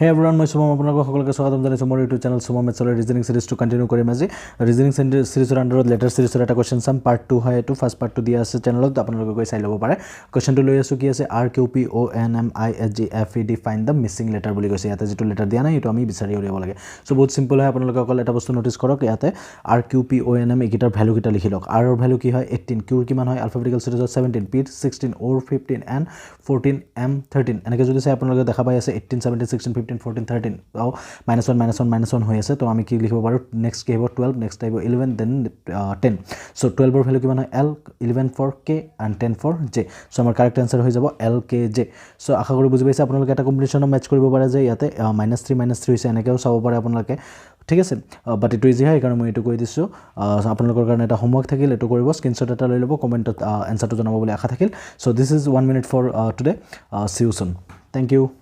হে এভৰিৱান, মই শুভম, আপোনালোকক সকলোকে স্বাগতম জনাইছোঁ মোৰ ইউটিউব চেনেল শুভম মেথছলৈ। ৰিজনিং চিৰিজটো কণ্টিনিউ কৰিম আজি। ৰিজনিং চিৰিজৰ আণ্ডাৰত লেটাৰ চিৰিজৰ এটা কুৱেশ্যন চাম। পাৰ্ট টু হয় এইটো। ফাৰ্ষ্ট পাৰ্টটো দিয়া আছে চেনেলত, আপোনালোকে গৈ চাই ল'ব পাৰে। কুৱেশ্যনটো লৈ আছোঁ। কি আছে? R Q P O N M I S G F E D, find the missing letter বুলি কৈছে। ইয়াতে যিটো লেটাৰ দিয়া নাই, সেইটো আমি বিচাৰি উলিয়াব লাগে। চ' বহুত চিম্পল হয়। আপোনালোকে অকল এটা বস্তু ন'টিছ কৰক, ইয়াতে R Q P O N M এইকেইটাৰ ভেলুকেইটা লিখি লওক। আৰৰ ভেলু কি হয়? 18। কিউৰ কিমান হয় আলফাবেটিকেল চিৰিজত? 17। পিৰ 16, অ'ৰ 15 এণ্ড 14, এম 13। এনেকৈ যদি চাই আপোনালোকে দেখা পাই আছে, 18, 17, 16, 15, 14, 13, minus one, minus one, minus one হৈ আছে। তো আমি কি লিখিব পাৰোঁ? নেক্সট কি আহিব? 12। নেক্সট আহিব 11, then 10। চ' 12ৰ ভেলু কিমান হয়? L, 11 for K and 10 for J। So আমাৰ কাৰেক্ট এনচাৰ হৈ যাব এল কে জে। চ' আশা কৰোঁ বুজি পাইছে। আপোনালোকে এটা কম্বিনেশ্যনত মেটচ কৰিব পাৰে যে ইয়াতে মাইনাছ থ্ৰী, মাইনাছ থ্ৰী হৈছে, এনেকৈও চাব পাৰে আপোনালোকে, ঠিক আছে? বাট এইটো ইজি হয়, সেইকাৰণে মই এইটো কৈ দিছোঁ। আপোনালোকৰ কাৰণে এটা হোমৱৰ্ক থাকিল, এইটো কৰিব, স্ক্ৰীনশ্বট এটা লৈ ল'ব, কমেণ্টত এনচাৰটো জনাব বুলি আশা থাকিল। So this is 1 minute for today. See you soon. Thank you.